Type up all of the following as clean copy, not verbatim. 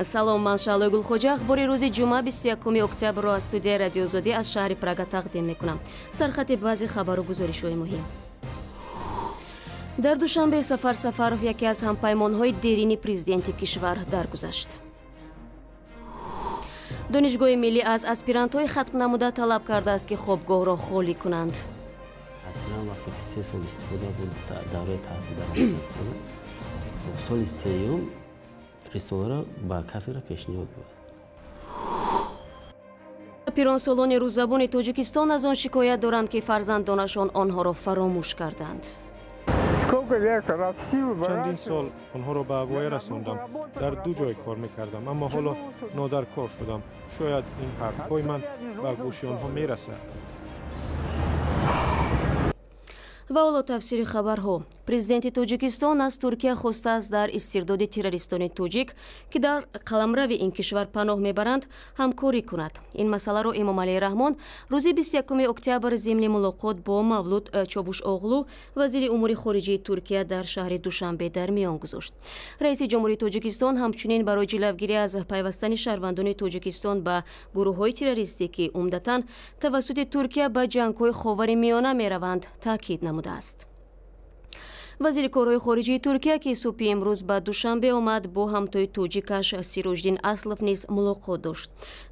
Салом, ман Шаҳлои Гулхоҷа. Ахбори рӯзи ҷумъа 21 октябрро аз студияи Радиоозодӣ аз шаҳри Прага тақдим мекунам. Сархати баъзе хабару гузоришҳои муҳим. Дар Душанбе Сафар Сафаров, яке аз ҳампаймонҳои дерини президенти кишвар, даргузашт. Донишгоҳи миллӣ аз аспирантҳои хатмнамуда талаб кардааст, ки хобгоҳро холӣ кунанд. Аспирант вақте ки 3 сол истифода буд, давраи таҳсил дар аспирантура, соли сеюм рисоларо ба кафедра пешниҳод буд. Пиронсолони рӯззабони Тоҷикистон аз он шикоят доранд, ки фарзандонашон онҳоро фаромӯш карданд. Чандин сол онҳоро ба воя расондам, дар ду ҷой кор мекардам, аммо ҳоло нодаркор шудам. Шояд ин ҳарфҳои ман ба гӯши онҳо мерасад. Ва ҳоло тафсири хабарҳо. Президенти Тоҷикистон аз Туркия хостааст, дар истирдоди террористони тоҷик, ки дар қаламрави ин кишвар паноҳ мебаранд, ҳамкорӣ кунад. Ин масъаларо Эмомалӣ Раҳмон рӯзи 21 октябр зимни мулоқот бо Мавлуд Човушоғлу, вазири умури хориҷии Туркия, дар шаҳри Душанбе дар миён гузошт. Раиси Ҷумҳурии Тоҷикистон ҳамчунин барои ҷилавгирӣ аз пайвастани шаҳрвандони Тоҷикистон ба гурӯҳҳои террористӣ, ки умдатан тавассути Туркия ба ҷангҳои Ховари Миёна мераванд, таъкид намудааст. Вазири корҳои хориҷии Туркия, ки субҳи имрӯз ба Душанбе омад, бо ҳамтои тоҷикаш Сироҷиддин Аслов низ мулоқот дошт.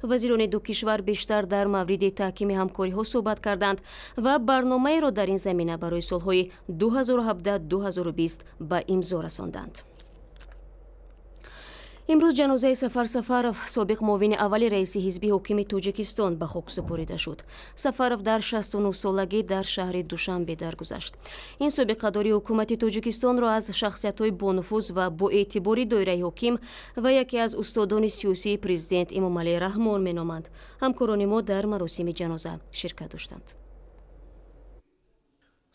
Вазирони ду кишвар бештар дар мавриди таҳкими ҳамкориҳо суҳбат карданд ва барномаеро дар ин замина барои солҳои 2017-2020 ба имзо расонданд. Имрӯз ҷанозаи Сафар Сафаров, собиқ муовини аввали раиси ҳизби ҳокими Тоҷикистон, ба хок супорида шуд. Сафаров дар 69 солагӣ дар шаҳри Душанбе даргузашт. Ин собиқадори ҳукумати Тоҷикистонро аз шахсиятҳои бонуфуз ва боэътибори доираи ҳоким ва яке аз устодони сиёсии президент Эмомалӣ Раҳмон меноманд. Ҳамкорони мо дар маросими ҷаноза ширкат доштанд.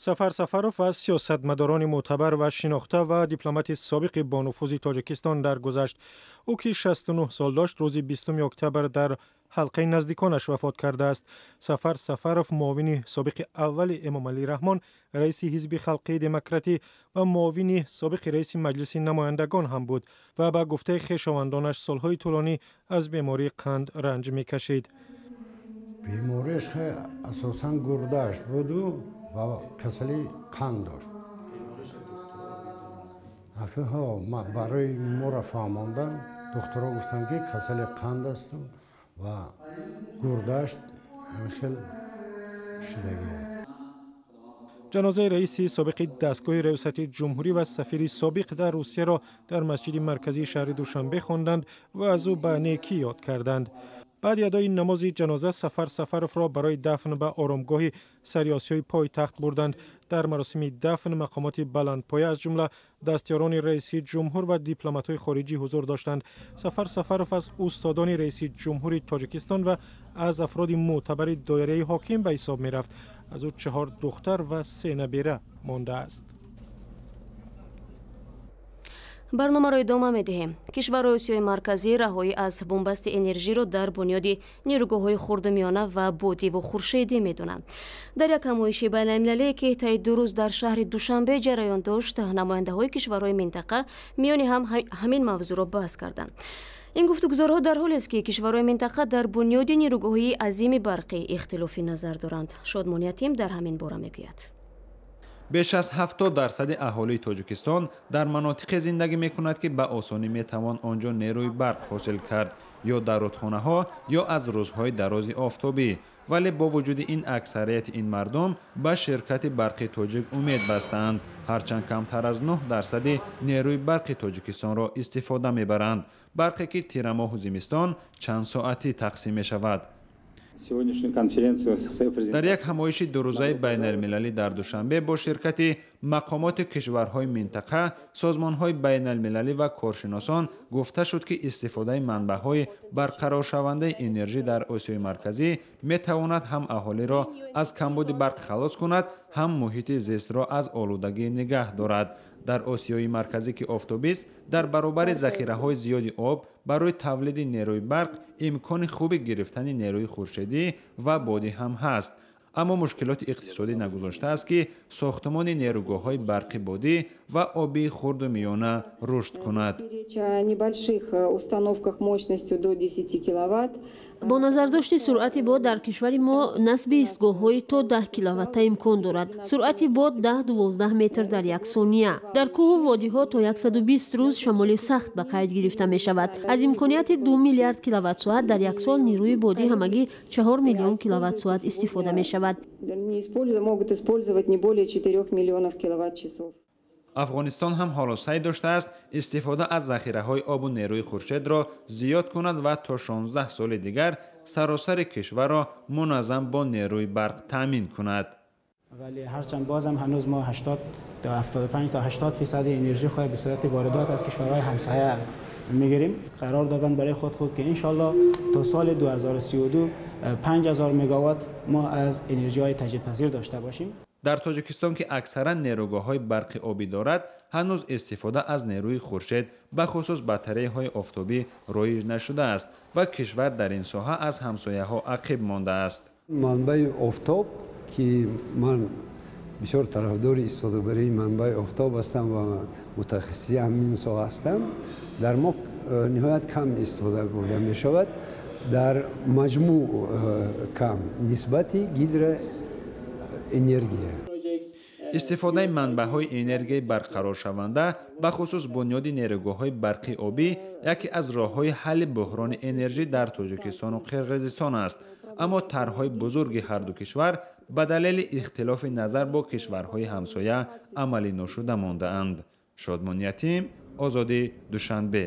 Сафар Сафаров аз сиёсатмадорони мӯътабар ва шинохта ва дипломати собиқи бонуфузи Тоҷикистон даргузашт. Ӯ, ки 69 сол дошт, рӯзи 20 октябр дар ҳалқаи наздиконаш вафот кардааст. Сафар Сафаров муовини собиқи аввали Эмомалӣ Раҳмон, раиси Ҳизби халқии демократӣ ва муовини собиқи раиси Маҷлиси намояндагон ҳам буд ва ба гуфтаи хешовандонаш солҳои тӯлонӣ аз бемории қанд ранҷ мекашид. Бемориаш асосан гурдааш буду ва касалии қанд дошт. Ҳо, барои моро фаҳмондан духтурҳо гуфтанд, ки касали қанд асту ва гурдааш ҳамин хел шудагӣ. Ҷанозаи раиси собиқи дастгоҳи раёсати ҷумҳурӣ ва сафири собиқ дар Русияро дар масҷиди марказии шаҳри Душанбе хонданд ва аз ӯ ба некӣ ёд карданд. Баъди адои намози ҷаноза Сафар Сафаровро барои дафн ба оромгоҳи Сариосиёи пойтахт бурданд. Дар маросими дафн мақомоти баландпоя, аз ҷумла дастёрони раиси ҷумҳур ва дипломатҳои хориҷӣ ҳузур доштанд. Сафар Сафаров аз устодони раиси ҷумҳури Тоҷикистон ва аз афроди мӯътабари доираи ҳоким ба ҳисоб мерафт. Аз ӯ чаҳор духтар ва се набера мондааст. Барномаро идома медиҳем. Кишварҳои Осиёи Марказӣ раҳоӣ аз бунбасти энержиро дар бунёди нерӯгоҳҳои хурду миёна ва бодиву хуршедӣ медонанд. Дар як ҳамоиши байналмилалие, ки таи 2 рӯз дар шаҳри Душанбе ҷараён дошт, намояндаҳои кишварҳои минтақа миёни ҳам ҳамин мавзӯъро баҳс карданд. Ин гуфтугузорҳо дар ҳолест, ки кишварҳои минтақа дар бунёди нерӯгоҳҳои азими барқӣ ихтилофи назар доранд. Шодмон Ятим дар ҳамин бора мегӯяд. Беш аз 70% аҳолии Тоҷикистон дар манотиқе зиндагӣ мекунад, ки ба осонӣ метавон он ҷо нерӯи барқ ҳосил кард, ё дар рудхонаҳо, ё аз рӯзҳои дарози офтобӣ. Вале бо вуҷуди ин аксарияти ин мардум ба ширкати барқи тоҷик умед бастаанд, ҳарчанд камтар аз 9% нерӯи барқи Тоҷикистонро истифода мебаранд, барқе ки тирамоҳу зимистон чанд соатӣ тақсим мешавад. Дар як ҳамоиши дурӯзаи байналмилалӣ дар Душанбе бо ширкати мақомоти кишварҳои минтақа, созмонҳои байналмилалӣ ва коршиносон гуфта шуд, ки истифодаи манбаъҳои барқароршавандаи энержӣ дар Осиёи Марказӣ метавонад ҳам аҳолиро аз камбуди барқ халос кунад, ҳам муҳити зистро аз олудагӣ нигаҳ дорад. Дар Осиёи Марказӣ, ки офтобист, дар баробари захираҳои зиёди об барои тавлиди нерӯи барқ имкони хуби гирифтани нерӯи хуршедӣ ва бодӣ ҳам ҳаст. Аммо мушкилоти иқтисодӣ нагузоштааст, ки сохтмони нерӯгоҳҳои барқи бодӣ ва обии хурду миёна рушд кунад. Бо назардошти суръати бод дар кишвари мо насби истгоҳҳои то 10 киловатта имкон дорад. Суръати бод 10-12 метр дар як сония. Дар кӯҳу водиҳо то 120 рӯз шамоли сахт ба қайд гирифта мешавад. Аз имконияти 2 миллиард киловатт-соат дар як сол нерӯи бодӣ ҳамагӣ 4 миллион киловатт-соат истифода мешавад. Афғонистон ҳам ҳоло саъй доштааст истифода аз захираҳои обу нерӯи хуршедро зиёд кунад ва то 16 соли дигар саросари кишварро муназзам бо нерӯи барқ таъмин кунад. ولی هرچند بازم هنوز ما 80 تا 75 تا 80% انرژی خود به صورت واردات از کشورهای همسایه میگیریم. قرار دادن برای خود که انشالله تا سال 2032 5000 مگاوات ما از انرژی های تجدیدپذیر داشته باشیم. Дар Тоҷикистон, ки аксаран нерӯгоҳҳои барқи обӣ дорад, ҳанӯз истифода аз нерӯи хуршед, ба хусус батареяҳои офтобӣ, роиҷ нашудааст ва кишвар дар ин соҳа аз ҳамсояҳо ақиб мондааст. Манбаи офтоб, ки ман бисёр тарафдори истифодабарии манбаи офтоб ҳастам ва мутахассиси ҳамин соҳа ҳастам, дар мо ниҳоят кам истифода бурда мешавад. Дар маҷмӯъ кам нисбати гидроэнергия. Истифодаи манбаъҳои энергияи барқароршаванда, ба хусус бунёди нерӯгоҳҳои барқи обӣ, яке аз роҳҳои ҳалли буҳрони энержӣ дар Тоҷикистону Қирғизистон аст. Аммо тарҳҳои бузурги ҳарду кишвар ба далели ихтилофи назар бо кишварҳои ҳамсоя амалӣ ношуда мондаанд. Шодмон Ятим, Озодӣ, Душанбе.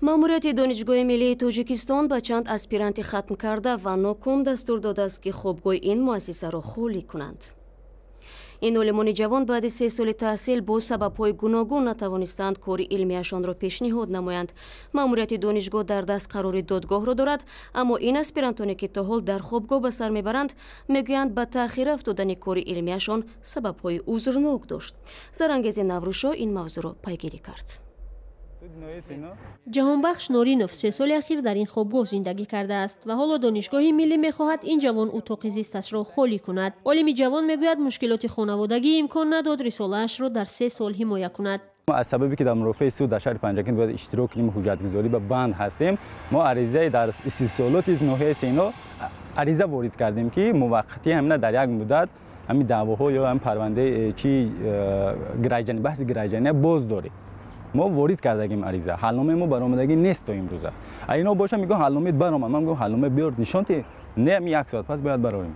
Маъмурияти Донишгоҳи миллии Тоҷикистон ба чанд аспиранти хатм карда ва ноком дастур додааст, ки хобгоҳи ин муассисаро холӣ кунанд. Ин олимони ҷавон баъди 3 соли таҳсил бо сабабҳои гуногун натавонистанд кори илмияшонро пешниҳод намоянд. Маъмурияти донишгоҳ дар даст қарори додгоҳро дорад, аммо ин аспирантоне, ки то ҳол дар хобгоҳ ба сар мебаранд, мегӯянд ба таъхир афтодани кори илмияшон сабабҳои узрнок дошт. Зарангези Наврӯзшоҳ ин мавзӯъро пайгирӣ кард. Ҷаҳонбахш Норинов 3 соли ахир дар ин хобгоҳ зиндагӣ кардааст ва ҳоло Донишгоҳи миллӣ мехоҳад ин ҷавон утоқи зисташро холӣ кунад. Олими ҷавон мегӯяд, мушкилоти хонаводагӣ имкон надод рисолаашро дар 3 сол ҳимоя кунад. Мо аз сабабе ки дар мурофиаи суд дар шаҳри Панҷакент бояд иштирок кунем, ҳуҷҷатгузорӣ ба банд ҳастем, мо аризаи дар истисолоти ноҳияи Сино ариза ворид кардем, ки муваққатӣ ҳамина дар як муддат ҳамин даъвоҳо ё ҳамин парвандаи чи граждани, баҳси граждания боз дорем. Мо ворид кардагим ариза, ҳалномаи мо баромадагӣ нест то имрӯза. Ино боша мегӯям ҳалномаи баромад, ман мегӯям ҳалнома биёр нишон те, не, ҳамин як соат пас бояд барорем.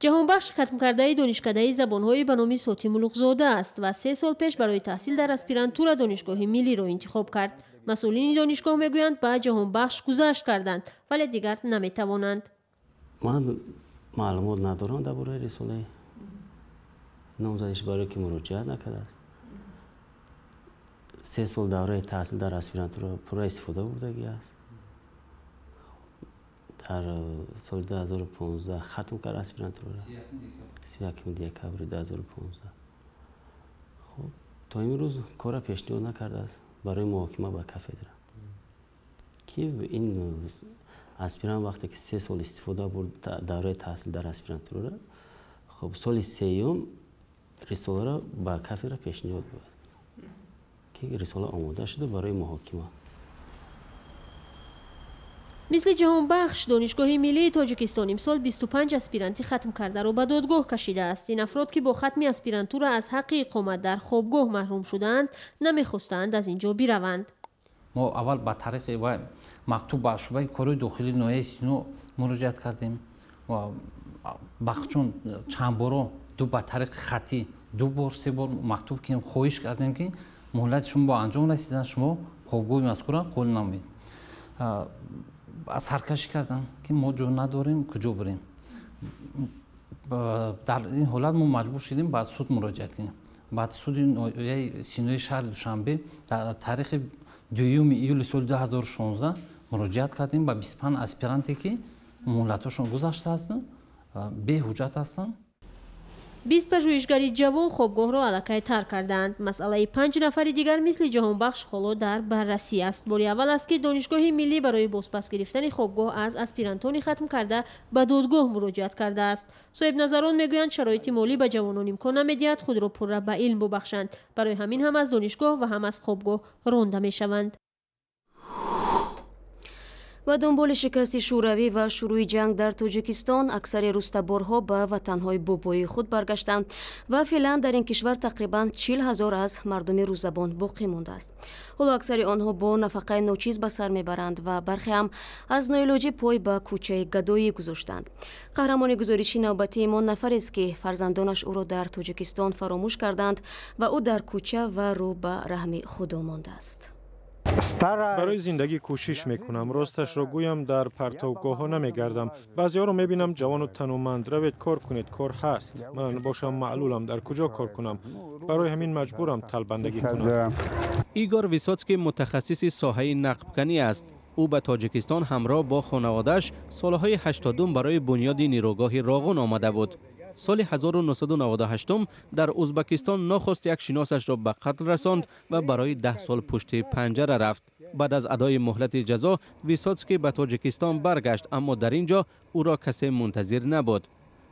Ҷаҳонбахш хатмкардаи донишкадаи забонҳои ба номи Сотим Улуғзода аст ва 3 сол пеш барои таҳсил дар аспирантура Донишгоҳи миллиро интихоб кард. Масъулини донишгоҳ мегӯянд, ба Ҷаҳонбахш гузашт карданд, вале дигар наметавонанд. Ман маълумот надорам дар бораи рисолаи номзадиш, барое ки муроҷиат накардааст. 3 сол давраи таҳсил дар аспирантура пурра истифода бурдагӣ аст. Дар соли 2015 хатм кард аспирантураро, 31 декабри 2015. Хуб, то имрӯз корро пешниҳод накардааст барои муҳокима ба кафедра, ки ин аспирант вақте ки 3 сол истифода бурд давраи таҳсил дар аспирантура, хуб, соли сеюм рисоларо ба кафедра пешниҳод бояд, ки рисола омода шуда барои муҳокима. Мисли Ҷаҳонбахш, Донишгоҳи миллии Тоҷикистон имсол 25 аспиранти хатмкардаро ба додгоҳ кашидааст. Ин афрод, ки бо хатми аспирантура аз ҳаққи иқомат дар хобгоҳ маҳрум шудаанд, намехостанд аз ин ҷо бираванд. Мо аввал ба тариқи мактуб ба шӯъбаи корҳои дохилии ноҳияи Сино муроҷиат кардем ва бахчун чанд боро ду ба тариқи хаттӣ 2 бор 3 бор мактуб кардем, хоҳиш кардем, ки муҳлати шумо ба анҷом расидан, шумо хобгоҳи мазкурро холӣ намоед. Саркашӣ карданд, ки мо ҷо надорем, куҷо бирем. Дар ин ҳолат мо маҷбур шудем ба суд муроҷиат кунем. Баъд суди ноҳияи Синои шаҳри Душанбе дар таърихи 2 июли соли 2016 муроҷиат кардем ба 25 аспиранте, ки муҳлатҳошон гузаштааст, беҳуҷҷат ҳастанд. 20 пажӯҳишгари ҷавон хобгоҳро аллакай тарк кардаанд. Масъалаи 5 нафари дигар мисли Ҷаҳонбахш ҳоло дар баррасӣ аст. Бори аввал аст, ки Донишгоҳи миллӣ барои бозпас гирифтани хобгоҳ аз аспирантони хатм карда ба додгоҳ муроҷиат кардааст. Соҳибназарон мегӯянд, шароити молӣ ба ҷавонон имкон намедиҳад худро пурра ба илм бубахшанд. Барои ҳамин ҳам аз донишгоҳ ва ҳам аз хобгоҳ ронда мешаванд. Ва дунболи шикасти Шӯравӣ ва шурӯи ҷанг дар Тоҷикистон аксари рустаборҳо ба ватанҳои бобоии худ баргаштанд ва феълан дар ин кишвар тақрибан 40 ҳазор аз мардуми рӯззабон боқӣ мондааст. Ҳоло аксари онҳо бо нафақаи ночиз ба сар мебаранд ва бархе ҳам аз ноилоҷӣ пой ба кӯчаи гадоӣ гузоштанд. Қаҳрамони гузориши навбатии мо нафарест, ки фарзандонаш ӯро дар Тоҷикистон фаромӯш карданд ва ӯ дар кӯча ва рӯ ба раҳми Худо мондааст. Барои зиндагӣ кӯшиш мекунам. Росташро гӯям, дар партовгоҳҳо намегардам. Баъзеҳоро мебинам ҷавону тануманд: равед, кор кунед, кор ҳаст. Ман бошам маълулам, дар куҷо кор кунам? Барои ҳамин маҷбурам талбандагӣ кунам. Игор Висотский мутахассиси соҳаи нақбканӣ аст. Ӯ ба Тоҷикистон ҳамроҳ бо хонаводааш солҳои 80 барои бунёди нерӯгоҳи Роғун омада буд. Соли 1998 дар Узбекистон нохост як шиносашро ба қатл расонд ва барои 10 сол пушти панҷара рафт. Баъд аз адои муҳлати ҷазо Висотский ба Тоҷикистон баргашт, аммо дар ин ҷо ӯро касе мунтазир набуд.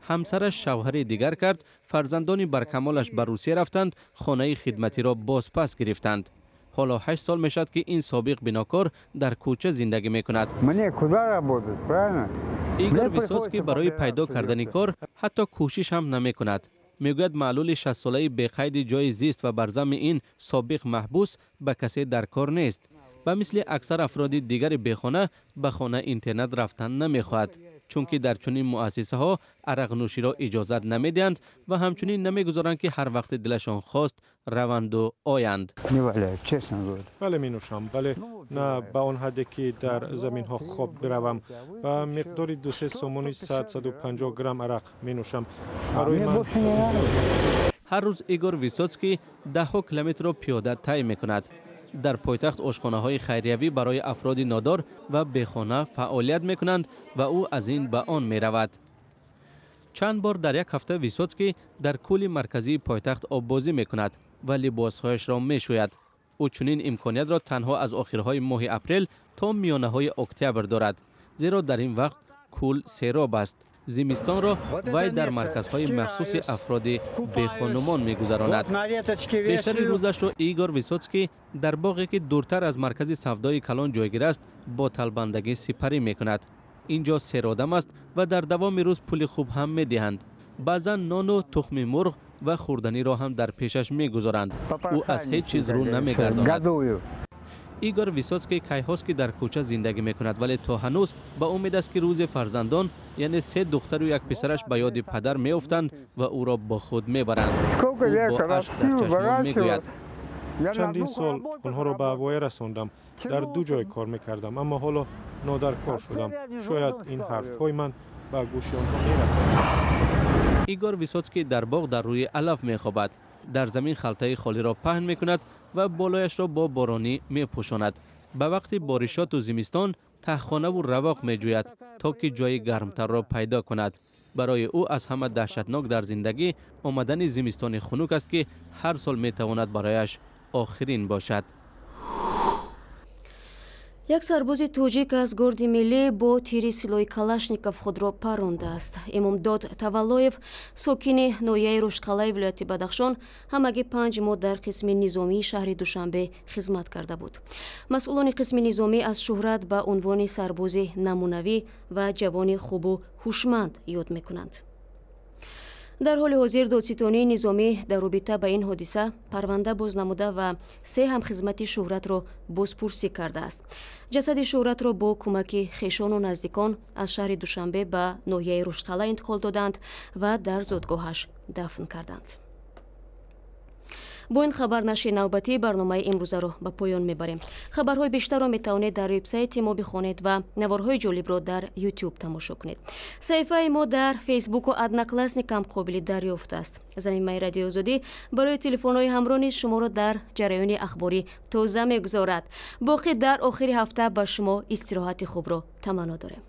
Ҳамсараш шавҳари дигар кард, фарзандони баркамолаш ба Русия рафтанд, хонаи хидматиро бозпас гирифтанд. Ҳоло 8 сол мешавад, ки ин собиқ бинокор дар кӯча зиндагӣ мекунад. Игор Висотский барои пайдо кардани кор ҳатто кӯшиш ҳам намекунад. Мегӯяд, маълули 60-солаи беқайди ҷои зист ва бар замми ин собиқ маҳбус ба касе дар кор нест. Ба мисли аксар афроди дигари бехона ба хона интернат рафтан намехоҳад, чунки дар чунин муассисаҳо арақнӯширо иҷозат намедиҳанд ва ҳамчунин намегузоранд, ки ҳар вақти дилашон хост раванду оянд. Бале, менӯшам, вале на ба он ҳадде, ки дар заминҳо хоб биравам. Ба миқдори 2-се сомони 100-150 грамм арақ менӯшам. Барои ман Ҳар рӯз Игор Висотский даҳҳо километрро пиёда тай мекунад. Дар пойтахт ошхонаҳои хайриявӣ барои афроди нодор ва бехона фаъолият мекунанд ва ӯ аз ин ба он меравад. Чанд бор дар як ҳафта Висотский дар кӯли марказии пойтахт оббозӣ мекунад ва либосҳояшро мешӯяд. Ӯ чунин имкониятро танҳо аз охирҳои моҳи апрел то миёнаҳои октябр дорад, зеро дар ин вақт кӯл сероб аст. Зимистонро вай дар марказҳои махсуси афроди бехонумон мегузаронад. Бештари рӯзашро Игор Висотский дар боғе, ки дуртар аз маркази савдои калон ҷойгир аст, бо талбандагӣ сипарӣ мекунад. Ин ҷо серодам аст ва дар давоми рӯз пули хуб ҳам медиҳанд. Баъзан нону тухми мурғ ва хӯрданиро ҳам дар пешаш мегузоранд. Ӯ аз ҳеҷ чиз рӯ намегардонад. Игор Висотский кайҳост, ки дар кӯча зиндагӣ мекунад, вале то ҳанӯз ба умед аст, ки рӯзе фарзандон, яъне се духтару як писараш, ба ёди падар меофтанд ва ӯро бо худ мебаранд. Ӯ бо ашк дар чашмон мегӯяд: Чандин сол онҳоро ба воя расондам, дар ду ҷой кор мекардам, аммо ҳоло нодаркор шудам. Шояд ин ҳарфҳои ман ба гӯши онҳо мерасад. Игор Висотский дар боғ дар рӯи алаф мехобад. Дар замин халтаи холиро паҳн мекунад ва болояшро бо боронӣ мепӯшонад. Ба вақти боришоту зимистон таҳхонаву равоқ меҷӯяд, то ки ҷои гармтарро пайдо кунад. Барои ӯ аз ҳама даҳшатнок дар зиндагӣ омадани зимистони хунук аст, ки ҳар сол метавонад барояш охирин бошад. Як сарбози тоҷик аз Горди миллӣ бо тири силоҳи Калашников худро парондааст. Имомдод Таваллоев, сокини ноҳияи Рӯшқалаи вилояти Бадахшон, ҳамагӣ 5 моҳ дар қисми низомии шаҳри Душанбе хизмат карда буд. Масъулони қисми низомӣ аз Шӯҳрат ба унвони сарбози намунавӣ ва ҷавони хубу ҳушманд ёд мекунанд. Дар ҳоли ҳозир додситонии низомӣ дар робита ба ин ҳодиса парванда боз намуда ва се ҳамхизмати Шӯҳратро бозпурсӣ кардааст. Ҷасади Шӯҳратро бо кӯмаки хешону наздикон аз шаҳри Душанбе ба ноҳияи Рӯшқала интиқол доданд ва дар зодгоҳаш дафн карданд. Бо ин хабар нашри навбатии барномаи имрӯзаро ба поён мебарем. Хабарҳои бештарро метавонед дар вебсайти мо бихонед ва наворҳои ҷолибро дар Ютуб тамошо кунед. Саҳифаи мо дар Фейсбуку Одноклассникам қобили дарёфт аст. Замимаи Радиои Озодӣ барои телефонҳои ҳамроҳ низ шуморо дар ҷараёни ахборӣ тоза мегузорад. Боқӣ дар охири ҳафта ба шумо истироҳати хубро таманно дорем.